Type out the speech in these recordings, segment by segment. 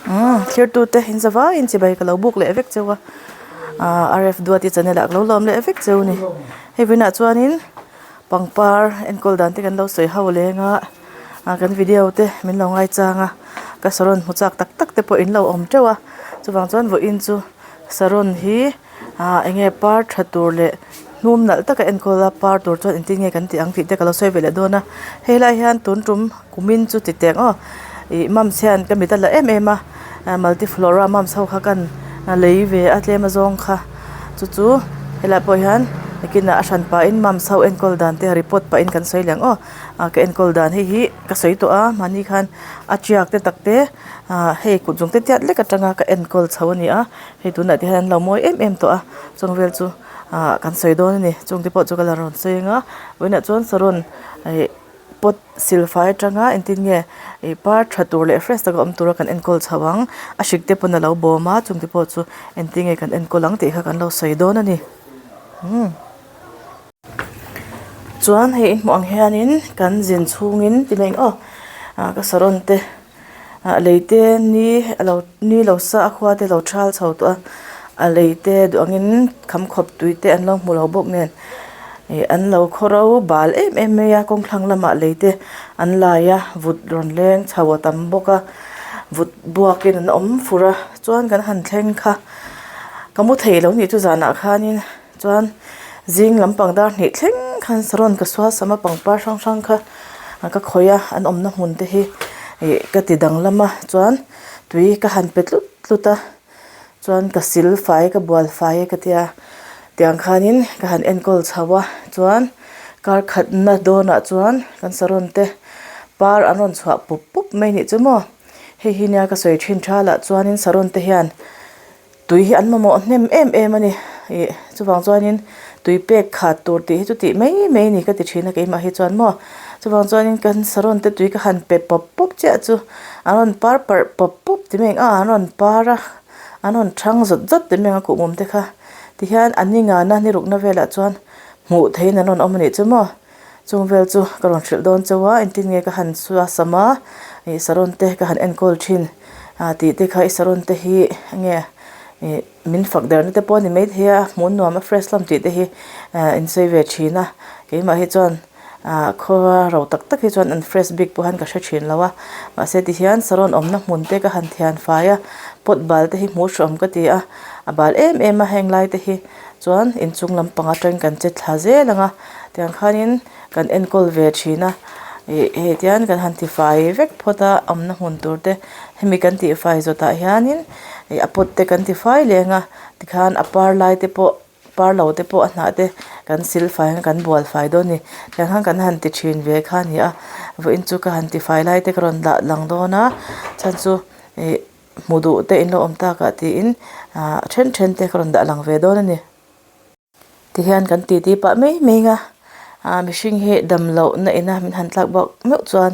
Umm thirtute in za vaiin chibai ka lo buk leh vek cheu a ahh R F Duati channel ah ka lo lawm leh vek cheu a ni hei vawiinah chuanin pangpar enkawl dan te kan lo sawi ho leng a ah kan video te min lo ngaichang a ka saron hmu chak tak tak te pawh in lo awm teuh a chuvang chuan vawiin chu saron hi. Ahh eng nge par tha tur leh hnum nalh taka enkawl a par tur chuan engtin nge kan tih ang tih te ka lo sawi ve leh dawn a helaiah hian tun tum kumin chu ti teng aw ih mums hian ka mit a la em em a multiflora mums ho kha kan lei ve a tlem a zawng kha chu chu helaiah pawh hian nakinah a hran pahin mums ho enkawl dan te report pahin kan sawi leh ang aw ah ka enkawl dan hei hi ka sawi tawh a mahni khan a tiak te tak te ah hei kut zung te tiat lek atanga ka enkawl chho a ni a. Hei tunah te hian an lo mawi em em tawh a chung vel chu ah kan sawi dawn a ni chung te pawh chu ka la rawn sawi ang a vawiinah chuan saron ih pot silfai atanga engtin nge ih par tha tur leh fresh taka awm tura kan enkawl chho ang a hrik te pawn a lo bawm a chung te pawh chu engtin nge kan enkawl ang tih kha kan lo sawi dawn a ni umm. Chuan hei i hmuh ang hianin kan zin chhungin ti mai ang aw ah ka saron te ah lei te ni a lo ni lo sa a khua te a lo thal chho tawh a a lei te duh angin kham khawp tui te an lo hmu lo bawk nen ih an lo khaw ro bal em em mai a kawng thlang lamah lei te an lai a vut rawn leng chho a tam bawk a vut buakin an awm fur a chuan kan han thleng kha ka mu thei lo nih chu zanah khanin. Chuan zing lampang dar hnih thleng khan saron ka sual sam a pangpar hrang hrang kha ka khawih a an awmna hmun te hi ih ka ti danglam a chuan tui ka han pe tlut tlut a chuan ka sil fai ka bual fai e ka tia tiang khanin ka han enkawl chho a chuan kar khatna dawnah chuan kan saron te par an rawn chhuah pup pup mai nih chu maw hei hi nia ka sawi thin tha lah chuanin saron te hian. Tui hi an mamawh hnem em em a ni ih chuvang chuanin tui pek khat tur tih hi chu tih mai mai a ni ka ti thin a keimah hi chuan maw chuvang chuanin kan saron te tui ka han pe pawp pawp chiah chu an rawn par parh pawp pawp ti mai ang a an rawn par a an rawn thang zawt zawt ti mai ang a kuhmum te kha tihian an ni ngana ni rukna velah chuan hmuh theihin an rawn awm a nih chu maw. Chung vel chu ka rawn hrilh dawn chauh a, engtin nge ka han suasam a, ih saron te ka han enkawl thin ah tih te kha i saron te hi enge ih min fak derna te pawh a ni maithei a, hmuh nuam a fresh hlawm tih te hi ah in sawi ve thin a, keimah hi chuan ah khaw ro tak tak hi chuan an fresh bik pawh hian ka hre thin lo a, mahse tihian saron awmna hmun te ka han thian fai a, pot bal te hi hmuh hreawm ka ti a, a bal em em a heng lai te hi chuan inchung lampang atangin kan che thla zel ang a. Tiang khanin kan enkawl ve thin a ih hei tian kan han tifai vek phawt a awmna hmun tur te hemi kan tihfai zawtah hianin ih a pot te kan tifai leng a tikhan a par lai te pawh par lo te pawh a hnah te kan sil fai ang kan bual fai dawn a ni tiang khan kan han ti thin ve kha a ni a vawiin chu ka han tifai lai te ka rawn dah lang dawn a chhan chu ih hmu duh te in lo awm takah tiin ah then then te ka rawn dah lang ve dawn a ni. Tihian kan titi pah mai mai ang a ah mihring hi dam loh na ina min han tlak bawk meuh chuan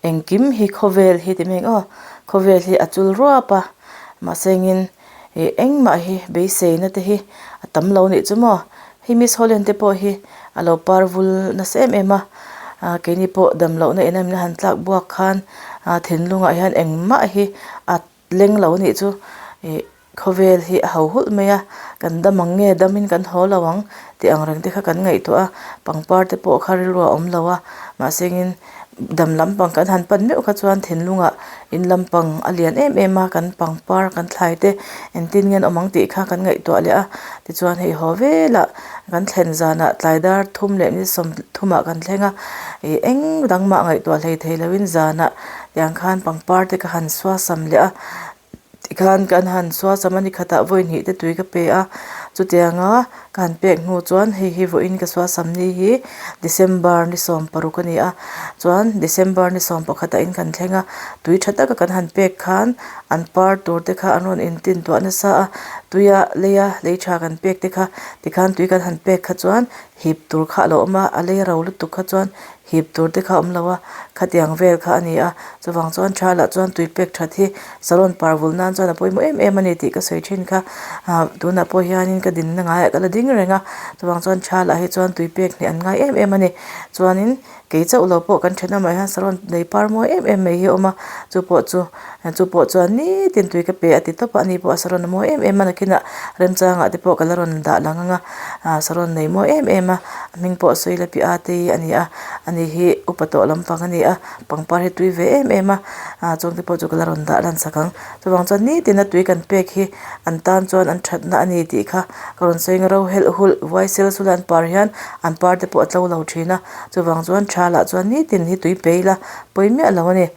engkim hi khawvel hi ti mai ang aw khawvel hi a chul ruap a mahse engin ih engmah hi beiseina te hi a tam lo nih chu maw hei miss holland te pawh hi a lo par vul nasa em em a ah keini pawh dam loh na ina min han tlak buak khan ah thinlungah hian engmah hi a leng lo nih chu ih khawvel hi a ho hulh mai a kan dam ang nge damin kan haw lo ang tih ang reng te kha kan ngaihtuah a pangpar te pawh kha rilru a awm lo a mahse engin dam lampang kan han pan meuh kha chuan thinlungah in lampang a lian em em a kan pangpar kan thlai te engtin nge an awm ang tih kha kan ngaihtuah leh a tichuan hei haw velah kan thlen zanah tlai dar thum leh ni sawmthumah kan thleng a ih eng dang mah ngaihtuah hlei thei loin zanah. Tiang khan pangpar te ka han suasam leh a tikhan kan han suasam a ni khatah vawi hnih te tui ka pe a chutianga ka han pek hnu chuan hei hi vawiin ka suasam ni hi December ni 16 a ni a chuan December ni 11 ah in kan thleng a tui tha taka kan han pek khan an par tur te kha an rawn intin tuah nasa a tuia leia lei tha kan pek te kha tikhan tui kan han pek kha chuan hip tur kha a lo awm a a lei ro lutuk kha chuan hip tur te kha a awm lo a khatiang vel kha a ni a chuvang chuan tha lah chuan tui pek that hi salon par vul nan chuan a pawimawh em em a ni tih ka sawi thin kha ah tunah pawh hianin ka dinna ngaiah ka la ding reng a chuvang chuan tha lah hi chuan tui pek hnih an ngai em em a ni chuanin kei chauh lo pawh kan thenawmah hian salon nei par mawi em em mai hi a awm a chu pawh chu. Chu pawh chuan nitin tui ka pe a ti tawp a, ani pawh a saron a mawi em em a, nakinah remchangah te pawh ka la rawn dah lang ang a, ah saron nei mawi em em a, a hming pawh sawi la pi a te hi a ni a, ani hi upa tawh lampang a ni a, pangpar hi tui ve em em a, ah chuang te pawh chu ka la rawn dah lan sak ang. Chuvang chuan nitin a tui kan pek hi an tan chuan an thatna a ni tih kha ka rawn sawi ang a, ro helh hulh vuai sel sul a an par hian an par te pawh a tlo lo thin a, chuvang chuan tha lah chuan nitin hi tui pe ila pawi miah lo a ni.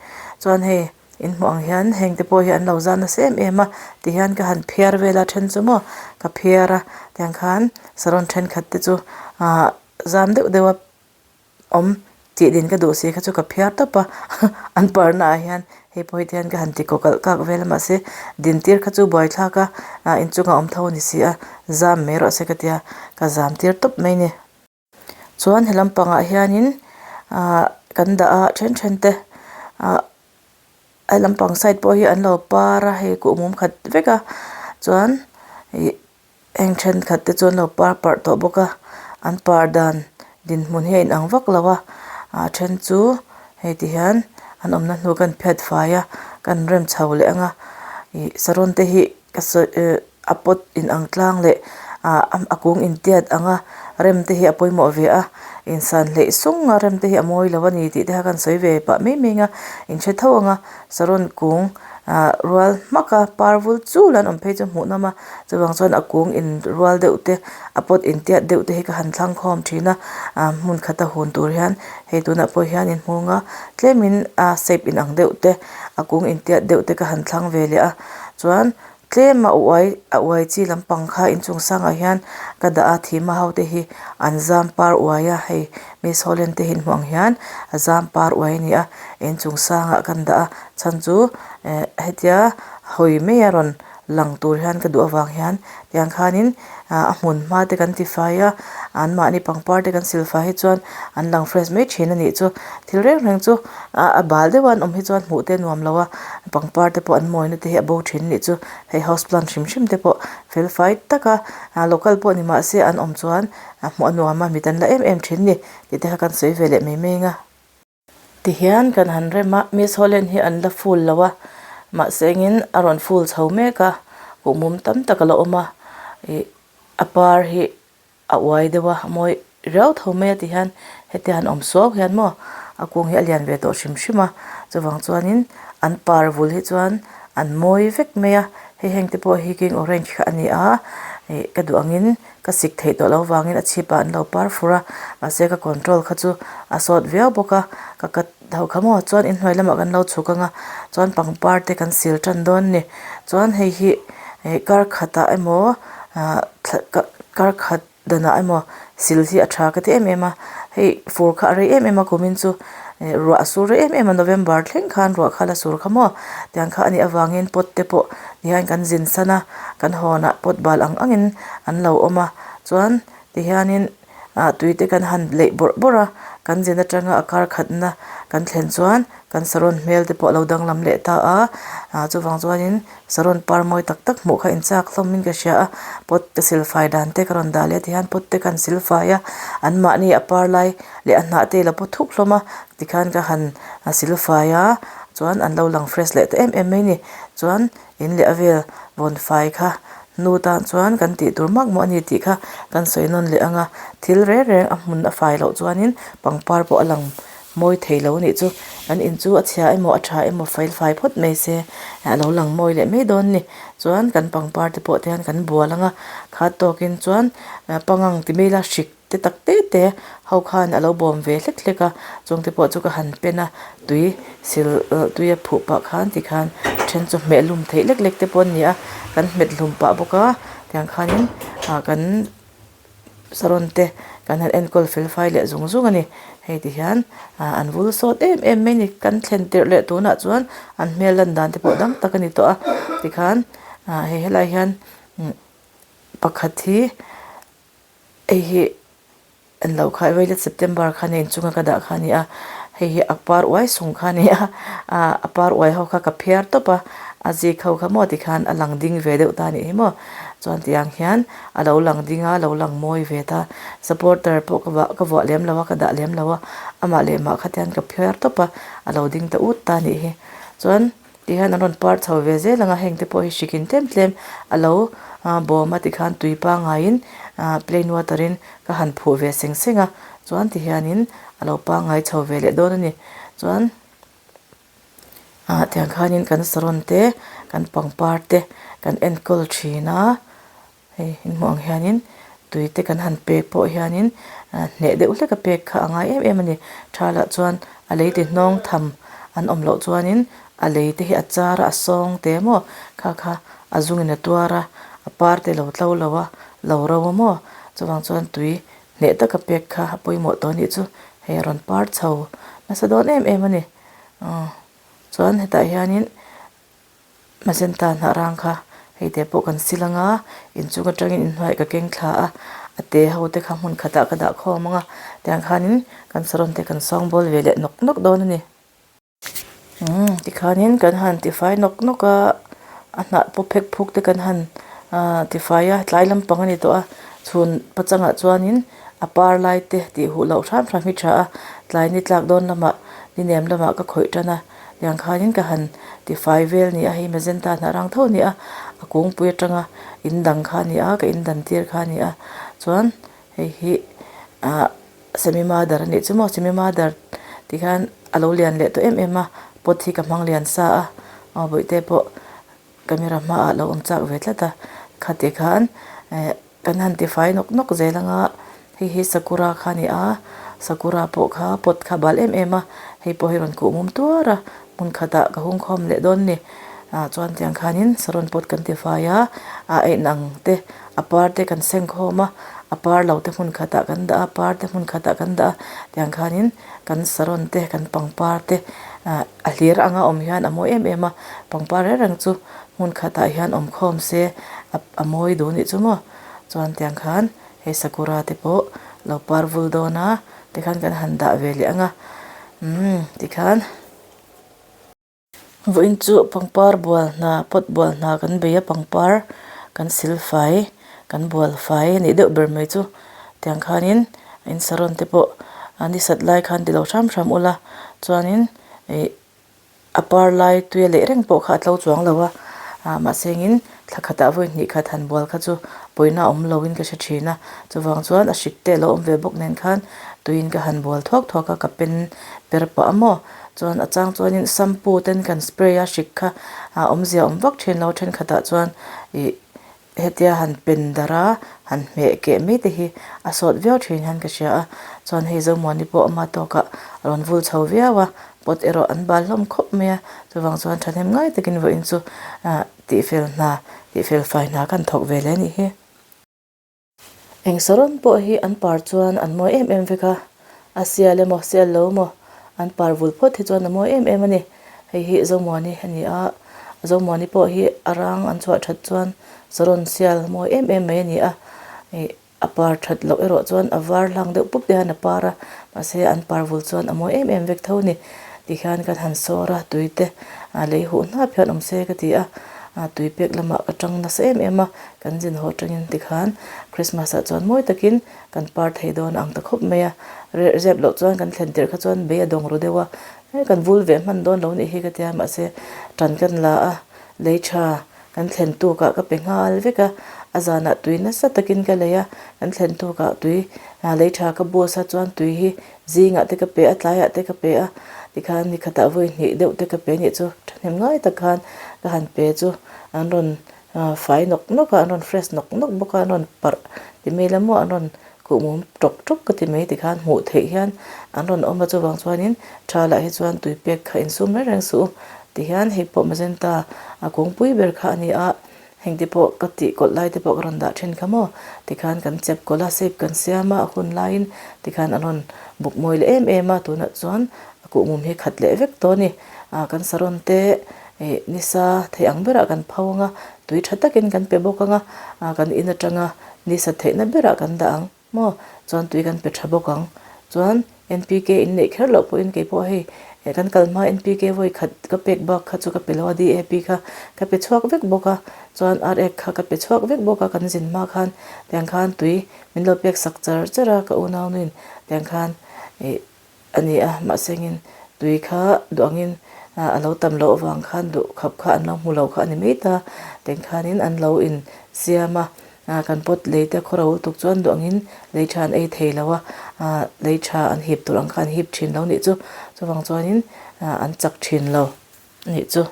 Chuan hei in hmuh ang hian heng te pawh hi an lo zan nasa em em a ti hian ka han phiar vel a then chu maw ka phiar a tiang khan saron thenkhat te chu ahh zam deuh deuh a awm tih din ka duh si kha chu ka phiar tawp a an parna ah hian hei pawh hi tihian ka han ti kaw kalh kak vel a mahse din tir kha chu buaithlak a ah inchungah awm tho a ni si a zam mai rawh se ka tia ka zam tir tawp mai a ni. Chuan he lampangah hianin ahh kan dah a then then te ahh he lampang side pawh hi an lo par a hei kuhmum khat vek a chuan ih heng thenkhat te chu an lo par parh tawh bawk a an par dan dinhmun hi a inang vak lo a a then chu hei ti hian an awmna hnu kan phiat fai a kan rem chho leh ang a ih saron te hi ka sawi eh a pot inang tlang leh ah a kung intiat ang a rem te hi a pawimawh ve a insan hleih sung a rem te hi a mawi lo a ni tih te kha kan sawi ve pah mai mai ang a inhre tho ang a saron kung ah rual hmak a par vul chul an awm phei chu hmuh nawm a chuvang chuan a kung in rual deuh te a pot intiat deuh te hi ka han thlang khawm thin a ah hmun khata hun tur hian hei tunah pawh hian in hmung a tlemin a shape inang deuh te a kung intiat deuh te ka han thlang ve leh a chuan Tlem a uai a uai chi lampang kha inchung sangah hian ka dah a thima ho te hi an zam par uai a hei miss holland te hi an hmuh ang hian a zam par uai a ni a inchung sangah kan dah a chhan chu eh hetia hawi mai a rawn lang tur hian ka duh avang hian tiang khanin ah a hmun hma te kan ti fai a anmahni pangpar te kan sil fai hi chuan an lang fresh mai thin a nih chu thil reng reng chu ah a bal deuh a an awm hi chuan hmuh te a nuam lo a pangpar te pawh an mawina te hi a bo thin a nih chu hei house plant hrim hrim te pawh fel fai tak a ah local pawh ni mahse an awm chuan a hmuh a nuam a mit an la em em thin a ni tih te kha kan sawi ve leh mai mai ang a. Tihian kan han rem a Miss Holland hi an la full lo a mahse engin a rawn full chho mek a kuhmum tam tak a la awm a ih a par hi a uai deuh a a mawi riau tho mai a ti hian heti han awm suau hian maw a kung hi a lian ve tawh hrim hrim a chuvang chuanin an par vul hi chuan an mawi vek mai a hei heng te pawh hi king orange kha a ni a ih ka duh angin Ka sik theih tawh loh vangin a chhip ah an lo par fur a, mahse ka control kha chu a sawt viau bawk a, ka cut ho kha maw chuan inhnuai lamah kan lo chhuk ang a, chuan pangpar te kan sil tan dawn a ni, chuan hei hi ih kar khatah emaw ah kar khat danah emaw sil hi a tha ka ti em em a, hei fur kha a rei em em a kumin chu ih ruah a sur rei em em a November thleng khan ruah kha la sur kha maw tiang kha a nih avangin pot te pawh tihian kan zin san a kan hawnah pot bal ang angin an lo awm a chuan tihianin ah tui te kan han leih bawrh bawrh a kan zin atanga a kar khatna kan thlen chuan kan saron hmel te pawh a lo danglam leh ta a ah chuvang chuanin saron par mawi tak tak hmuh kha inchak hlawmin ka hria a pot te silfai dan te ka rawn dah leh a tihian pot te kan silfai a anmahni a par lai leh a hnah te a lo paw thuk hlawm a tikhan ka han silfai a chuan an lo lang fresh leh ta em em mai a ni chuan in leh a vel vawn fai kha hnu tan chuan kan tih tur mak maw a ni tih kha kan sawi nawn leh ang a thil reng reng a hmun a fai loh chuanin pangpar pawh a lang mawi thei lo a nih chu kan in chu a chhia emaw a tha emaw fel fai phawt mai se a lo lang mawi leh mai dawn a ni chuan kan pangpar te pawh te hian kan bual ang a khat tawkin chuan pangang ti mai ila hrik te tak te te ho khan a lo bawm ve hlek hlek a chung te pawh chu ka han pen a tui sil tui a phuh pah khan tikhan then chu hmeh hlum theih lek lek te pawh an ni a kan hmet hlum pah bawk a tiang khanin ah kan saron te kan han enkawl fel fai leh zung zung a ni hei ti hian ah an vul sawt em em mai a ni kan thlen tirh leh tunah chuan an hmel lan dan te pawh dang tak a ni tawh a tikhan ah hei helai hian pakhat hi. Hei hi an lo khai violet september kha nen chunga ka dah kha a ni a hei hi a par uai sung kha a ni a ah a par uai ho kha ka phiar tawp a a zik ho kha maw tikhan a lang ding ve deuh ta a nih hi maw chuan tiang hian a lo lang ding a a lo lang mawi ve ta supporter pawh ka vah ka vuah lem lo a ka dah lem lo a amah leh mah kha tian ka phiar tawp a a lo ding ta ut ta a nih hi chuan. Tihian an rawn par chho ve zel ang a, heng te pawh hi hrikin tlem tlem a lo bawm a tikhan tui pangaiin plain water in ka han phuh ve seng seng a, chuan tihianin a lo pangai chho ve leh dawn a ni. Chuan ah tiang khanin kan saron te kan pangpar te kan enkawl thin a. Hei in hmuh ang hianin tui te kan han pek pawh hianin hneh deuh hlek a pek kha a ngai em em a ni. Tha lah chuan a lei ti hnawng tham an awm loh chuanin a lei te hi a char a, a sawng te maw kha kha a zungin a tuar a, a par te lo tlo lo a, lo ro a maw chuvang chuan tui hneh taka pek kha a pawimawh tawh a nih chu hei a rawn par chho nasa dawn em em a ni. Chuan hetah hianin. Magenta hnah rang kha hei te pawh kan sil ang a inchung atangin inhnuai ka keng thla a a te ho te kha hmun khatah ka dah khawm ang a tiang khanin kan saron te kan sawngbawl ve leh nawk nawk dawn a ni. Umm tikhanin kan han tifai nawk nawk a a hnah pawh phek phuk te kan han ahh tifai a tlai lampang a ni tawh a chhun pachangah chuanin a par lai te tih huh loh hram hram hi tha a tlai ni tlak dawn lamah ni nem lamah ka khawih tan a. Tiang khanin ka han tifai vel ni a, hei magenta hnah rang tho a ni a, a kungpui atanga in dang kha a ni a, ka in dan tir kha a ni a, chuan hei hi ah semi mother a nih chu maw semi mother ti khan a lo lian leh tawh em em a, pot hi ka hmang lian sa a, aw bawihte pawh camera hmaah a lo awm chak ve tlat a, khati khan eh. Kan han tifai nawk nawk zel anga hei hi sakura kha a ni a, sakura pawh kha pot kha a bal em em a, hei pawh hi rawn kuh mum tuar a, hmun khatah ka hung khawm leh dawn a ni. Ah chuan tiang khanin saron pot kan tifai a, a en ang te a par te kan seng khawm a, a par lo te hmun khatah kan dah a, par te hmun khatah kan dah a, tiang khanin kan saron te kan pangpar te ah a hlir anga awm hian a mawi em em a, pangpar reng reng chu hmun khatah hian awm khawm se a mawi duh nih chu maw chuan tiang khan hei sakura te pawh lo par vul dawn a tikhan kan han dah ve leh ang a umm tikhan vawiin chu pangpar bual hna pot bual hna kan bei a pangpar kan sil fai kan bual fai a nih deuh ber mai chu tiang khanin in saron te pawh a ni sat lai khan ti lo hram hram ula chuanin ih. A par lai tuia leh reng pawh kha a tlo chuang lo a, ah mahse engin thla khatah vawi hnih khat han bual kha chu pawina awm lo in ka hre thin a, chuvang chuan a hrik te a lo awm ve bawk nen khan tuiin ka han bual thuak thuak a, ka pen per pah a maw chuan a chang chuanin shampoo ten kan spray a hrik kha ah awmzia awm vak thin lo thenkhatah chuan ih Hetia han pen darh a, han hmeh keh mai te hi a sawt viau thin hian ka hria a, chuan hei Zomuani pawh ama tawkah a rawn vul chho viau a, pot erawh an bal hlawm khawp mai a, chuvang chuan thahnem ngai takin vawiin chu ah tihfel hna, tihfel fai hna khan thawk ve leh a nih hi. Eng saron pawh hi an par chuan an mawi em em vek a, a sial emaw sial lo emaw an par vul phawt hi chuan a mawi em em a ni. Hei hi Zomuani a ni a, Zomuani pawh hi a rang an chhuah that chuan saron sial mawi em em mai a ni a, ih a par that loh erawh chuan a var hlang deuh pup te hian a par a, mahse an par vul chuan a mawi em em vek tho a ni. Tikhian kan han sawr a, tui te a lei huh hnap hian awm se ka ti a, tui pek lamah ka tang nasa em em a, kan zin haw atangin tikhan Christmas ah chuan mawi takin kan par thei dawn ang ta khawp mai a, reh zep loh chuan kan thlen tirh kha chuan bei a dawng ru deuh a, he kan vul ve hman dawn lo nih hi ka tia mahse tan kan la a, lei tha kan thlen tukah ka pe nghal vek a, a zanah tui nasa takin ka lei a, kan thlen tukah tui lei tha ka bus a chuan tui hi zingah te ka pe a tlaiah te ka pe a, tikhan nikhatah vawi hnih deuh te ka pe nih chu thahnem ngai tak khan ka han pe chu an rawn Fai nawk nawk a, an rawn fresh nawk nawk bawk a, an rawn parh ti mai la maw, an rawn kuh mum tawk tawk ka ti mai tikhan hmuh theih hian an rawn awm a, chuvang chuanin tha lah hi chuan tui pek kha insum reng reng suh u tihian hei pawh magenta a kungpui ber kha a ni a, heng te pawh ka tih kawlh lai te pawh ka rawn dah thin kha maw tikhan kan chep kawlh a shape kan siam a, a hun laiin tikhan an rawn buk mawi leh em em a, tunah chuan a kuh mum hi khat leh vek tawh a ni, ah kan saron te Ih nisa theih ang berah kan pho ang a, tui tha takin kan pe bawk ang a, ah kan in atanga nisa theihna berah kan dah ang maw? Chuan tui kan pe tha bawk ang. Chuan NPK in neih kher loh pawhin kei pawh hei eh kan kal hma NPK vawi khat ka pek bak kha chu ka pe lo a, DAP kha ka pe chhuak vek bawk a, chuan RX kha ka pe chhuak vek bawk a kan zin hma khan tiang khan tui min lo pek sak char char a ka unaunuin tiang khan ih A ni a, mahse engin tui kha duh angin A lo tam loh avang khan duh khap kha an lo hmu lo kha a ni mai ta. Teng khanin an lo insiam a, kan pot lei te khaw ro lutuk chuan duh angin lei tha an ei thei lo a, lei tha an hip tur ang kha an hip thin lo nih chu. Chuvang chuanin an chak thin lo a nih chu.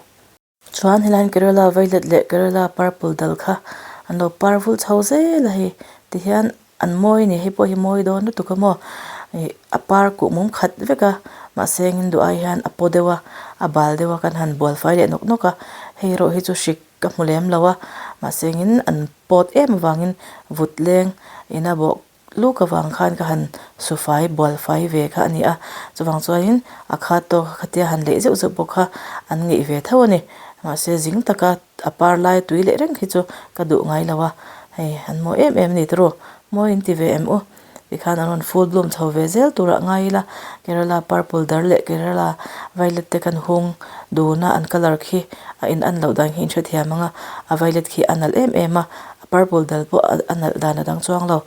Chuan helaiin Kerala violet leh Kerala purple dal kha an lo par vul chho zel a hei tihian an mawi a ni hei pawh hi mawi dawn lutuk a maw ih a par kuh mum khat vek a mahse engin duh ai hian a paw deuh a a bal deuh a kan han bual fai leh nawk nawk a hei erawh hi chu hrik ka hmu lem lo a mahse engin an pawt em avangin vut leng ina bawh Luk avang khan ka han sufai bual fai ve kha a ni a, chuvang chuanin a khat tawk kha khatia han leih zeuh zeuh bawk kha an ngeih ve tho a ni. Mahse zing taka a par lai tui leh reng khi chu ka duh ngai lo a, hei an mawi em em a ni tawrh u, mawi in ti ve em u tikhan an rawn full bloom chho ve zel turah ngai ila Kerala purple dar leh Kerala violet te kan hung dun a an colour khi a in an loh dan khi in hrethiam ang a, a violet khi a nalh em em a. A purple dal pawh a nalh dan a dang chuang lo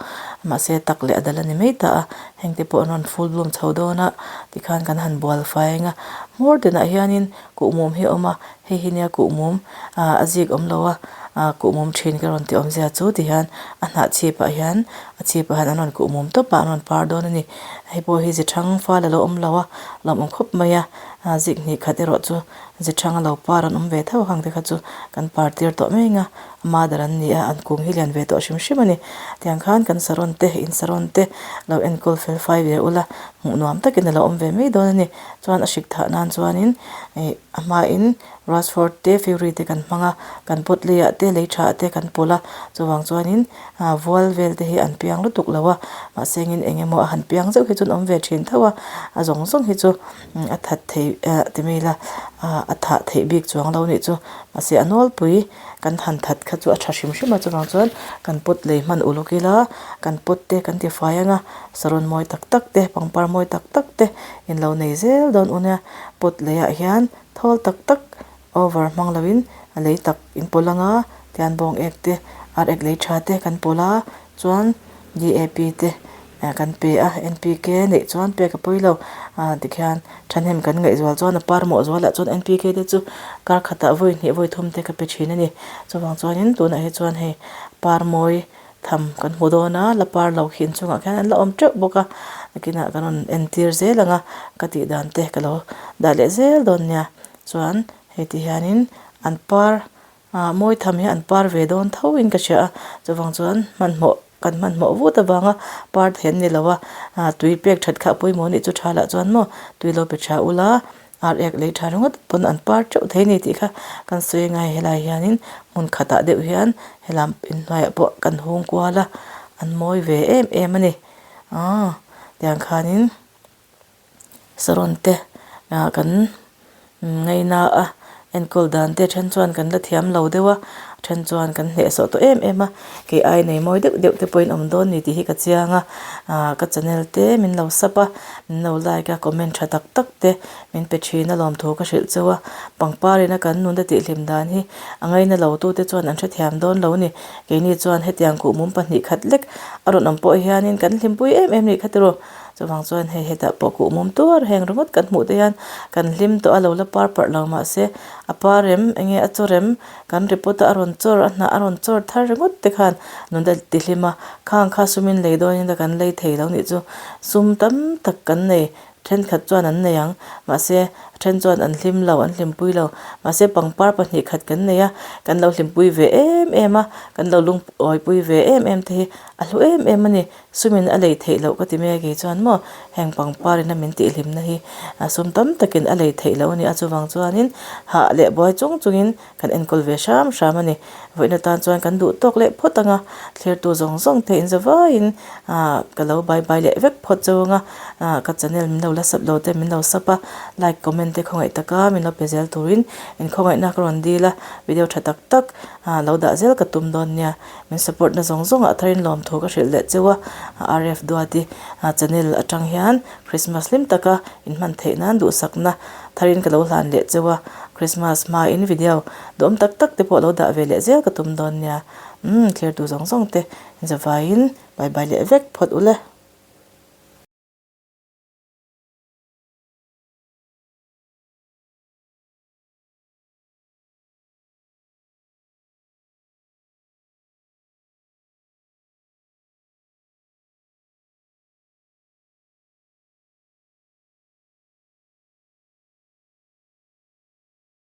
mahse tak leh a dal a ni mai ta a heng te pawh an rawn full bloom chho dawn a tikhan kan han bual fai ang a hmawr tinah hianin kuhmum hi a awm a hei hi nia kuhmum ah a zik awm lo a ah kuhmum thin ka rawn tih awmzia chu tihian a hnah chhipah hian a chhipah hian an rawn kuhmum tawp a an rawn par dawn a ni hei pawh hi zi thang fal a lo awm lo a lawmawm khawp mai a ah zik hnih khat erawh chu zi thang a lo par an awm ve tho ang te kha chu kan par tir tawh mai ang a. Mother an ni a, an kung hi lian ve tawh hrim hrim a ni. Tiang khan kan saron te, in saron te lo enkawl fel fai ve ula, hmuh nuam takin a lo awm ve mai dawn a ni. Chuan a hrik thah nan chuanin ih a hmain Rashford te Fury te kan hmang a, kan pot leiah te lei tha te kan pawlh a, chuvang chuanin ah vual vel te hi an piang lutuk lo a, mahse engin eng emaw a han piang zeuh hi chu an awm ve thin tho a, a zawng zawng hi chu a that theih eh ti mai ila ah a thah theih bik chuang lo nih chu mahse a nawlpui. Kan han that kha chu a tha hrim hrim a chuvang chuan kan pot lei hman uluk ila kan pot te kan ti fai ang a saron mawi tak tak te pangpar mawi tak tak te in lo nei zel dawn u nia pot lei ah hian thawl tak tak over hmang lo in a lei tak in pawlh ang a tian bawng ek te ar ek lei tha te kan pawlh a chuan D_A_P te kan pe a N_P_K neih chuan pek a pawi lo ah tikhian thahnem kan ngaihzual chuan a par mawh zualah chuan N_P_K te chu kar khatah vawi hnih vawi thum te ka pe thin a ni chuvang chuanin tunah hi chuan hei par mawi tham kan hmu dawn a la par lo khi inchungah khian an la awm teuh bawk a nakinah kan rawn entir zel ang a ka tih dan te ka lo dah leh zel dawn nia chuan hei ti hianin an par Ah mawi tham hi an par ve dawn tho in ka hria a, chuvang chuan hmanhmawh kan hmanhmawh vut avanga par thei an ni lo a, ah tui pek that kha a pawimawh anih chu tha lah chuan maw tui lo pe tha ula ar ek lei tha ringawt pawn an par teuh thei a ni tih kha kan sawi angai helai hianin hmun khatah deuh hian helam inhnuaiah pawh kan hung kual a an mawi ve em em a ni ah tiang khanin. Saron te ah kan ngaina a enkawl dan te then chuan kan la thiam lo deuh a then chuan kan hnehsawh tawh em em a kei ai nei mawi deuh deuh te pawhin awm dawn ni tih hi ka chiang a ah ka channel te min lo sub a min lo like a comment tha tak tak te min pe thin a lawmthu ka hrilh cheu a pangpar ina kan nun te tihhlim dan hi a ngaina lo tu te chuan an hrethiam dawn lo a ni keini chuan hetiang kuhmum 2 khat lek a rawn awm pawh hianin kan hlimpui em em a nih kha tiraw. Chuvang chuan hei hetah pawh kuh mum tuar heng ringawt kan hmuh te hian kan hlim tawh a lo la par parh lo mahse a par em enge a chawr em kan report a a rawn chawr a hnah a rawn chawr thar ringawt te khan nun te ti hlim a khang kha sumin lei dawnin a kan lei thei lo nih chu sum tam tak kan nei thenkhat chuan an nei ang mahse a then chuan an hlim lo an hlimpui lo mahse pangpar 2 khat kan nei a kan lo hlimpui ve em em a kan lo lungawipui ve em em te hi a hlu em em a ni. Sumin a lei theih loh ka ti mai a kei chuan maw heng pangpar ina min tihhlimna hi a sum tam takin a lei theih loh a ni a chuvang chuanin hah leh buai chung chungin kan enkawl ve hram hram a ni vawiin atan chuan kan duh tawk leh phawt ang a thlirtu zawng zawng te in za vaiin ah ka lo bye bye leh vek phawt cheu ang a ah ka channel min lo la sub lo te min lo sub a like comment te khawngaih taka min lo pe zel turin inkhawngaihna ka rawn dil a video tha tak tak ah lo dah zel ka tum dawn nia. Min support na zawng zawng ah tharin lawmthu ka hrilh leh cheu a, RF Duati channel atang hian Christmas hlim taka in hman theih nan duhsakna tharin ka lo hlan leh cheu a, Christmas hma in video duhawm tak tak te pawh lo dah ve leh zel ka tum dawn nia, umm thlir tu zawng zawng te zavaiin bye bye leh vek phawt ule.